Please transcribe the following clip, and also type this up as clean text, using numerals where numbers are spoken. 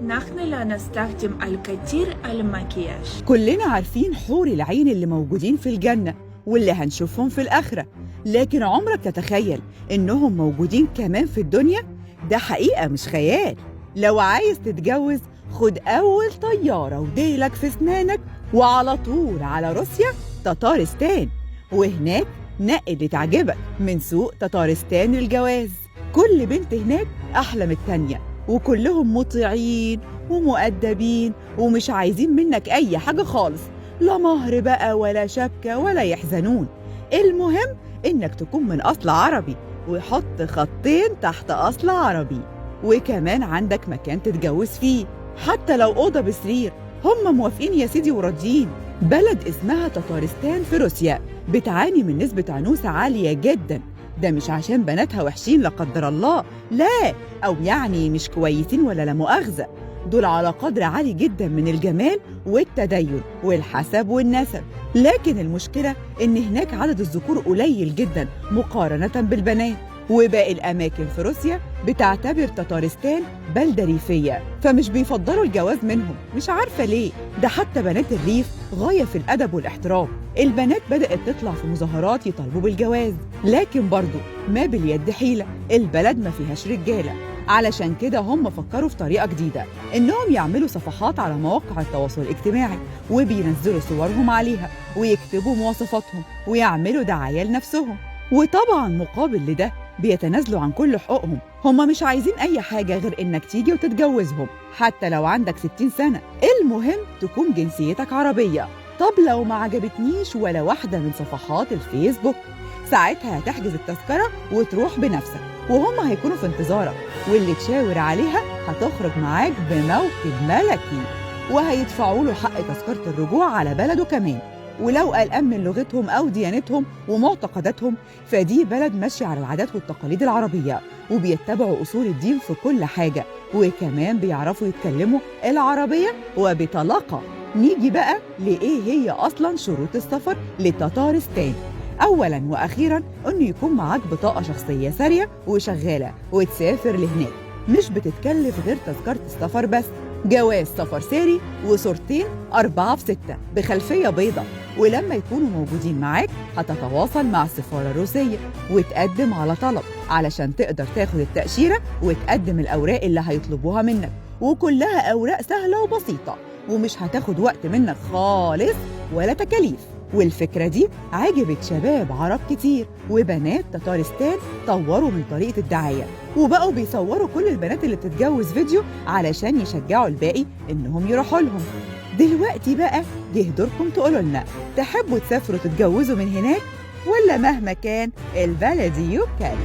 نحن لا نستخدم الكثير المكياج. كلنا عارفين حور العين اللي موجودين في الجنة واللي هنشوفهم في الآخرة، لكن عمرك تتخيل إنهم موجودين كمان في الدنيا؟ ده حقيقة مش خيال. لو عايز تتجوز خد أول طيارة وديلك في سنانك وعلى طول على روسيا تتارستان، وهناك نقي اللي تعجبك من سوق تتارستان الجواز. كل بنت هناك أحلى من التانية، وكلهم مطيعين ومؤدبين ومش عايزين منك أي حاجة خالص، لا مهر بقى ولا شبكة ولا يحزنون. المهم إنك تكون من أصل عربي، وحط خطين تحت أصل عربي، وكمان عندك مكان تتجوز فيه حتى لو أوضة بسرير، هم موافقين يا سيدي وراضيين. بلد اسمها تتارستان في روسيا بتعاني من نسبة عنوسة عالية جدا. ده مش عشان بناتها وحشين لا قدر الله، لا، أو يعني مش كويسين ولا لا مؤاخذة، دول على قدر عالي جدا من الجمال والتدين والحسب والنسب، لكن المشكلة إن هناك عدد الذكور قليل جدا مقارنة بالبنات. وباقي الأماكن في روسيا بتعتبر تتارستان بلدة ريفية، فمش بيفضلوا الجواز منهم، مش عارفة ليه. ده حتى بنات الريف غاية في الأدب والاحترام. البنات بدأت تطلع في مظاهرات يطالبوا بالجواز، لكن برضو ما باليد حيلة، البلد ما فيهاش رجالة. علشان كده هم فكروا في طريقة جديدة، إنهم يعملوا صفحات على مواقع التواصل الاجتماعي وبينزلوا صورهم عليها ويكتبوا مواصفاتهم ويعملوا دعاية لنفسهم. وطبعا مقابل لده بيتنازلوا عن كل حقوقهم، هم مش عايزين أي حاجة غير إنك تيجي وتتجوزهم حتى لو عندك 60 سنة، المهم تكون جنسيتك عربية. طب لو ما عجبتنيش ولا واحدة من صفحات الفيسبوك، ساعتها هتحجز التذكرة وتروح بنفسك، وهم هيكونوا في انتظارك، واللي تشاور عليها هتخرج معاك بموكب ملكي، وهيدفعوا له حق تذكرة الرجوع على بلده كمان. ولو قلقان من لغتهم أو ديانتهم ومعتقداتهم، فدي بلد ماشية على العادات والتقاليد العربية، وبيتبعوا أصول الدين في كل حاجة، وكمان بيعرفوا يتكلموا العربية وبطلاقة. نيجي بقى لإيه هي أصلاً شروط السفر لتتارستان. أولاً وأخيراً إنه يكون معاك بطاقة شخصية سارية وشغالة وتسافر لهناك، مش بتتكلف غير تذكرة السفر بس، جواز سفر ساري وصورتين 4 في 6 بخلفية بيضة. ولما يكونوا موجودين معاك هتتواصل مع السفارة الروسية وتقدم على طلب علشان تقدر تاخد التأشيرة وتقدم الأوراق اللي هيطلبوها منك، وكلها أوراق سهلة وبسيطة ومش هتاخد وقت منك خالص ولا تكاليف. والفكرة دي عجبت شباب عرب كتير، وبنات تتارستان طوروا من طريقة الدعاية وبقوا بيصوروا كل البنات اللي بتتجوز فيديو علشان يشجعوا الباقي إنهم يروحوا لهم. دلوقتي بقى جه دوركم تقولوا لنا، تحبوا تسافروا تتجوزوا من هناك ولا مهما كان البلدي يوكل؟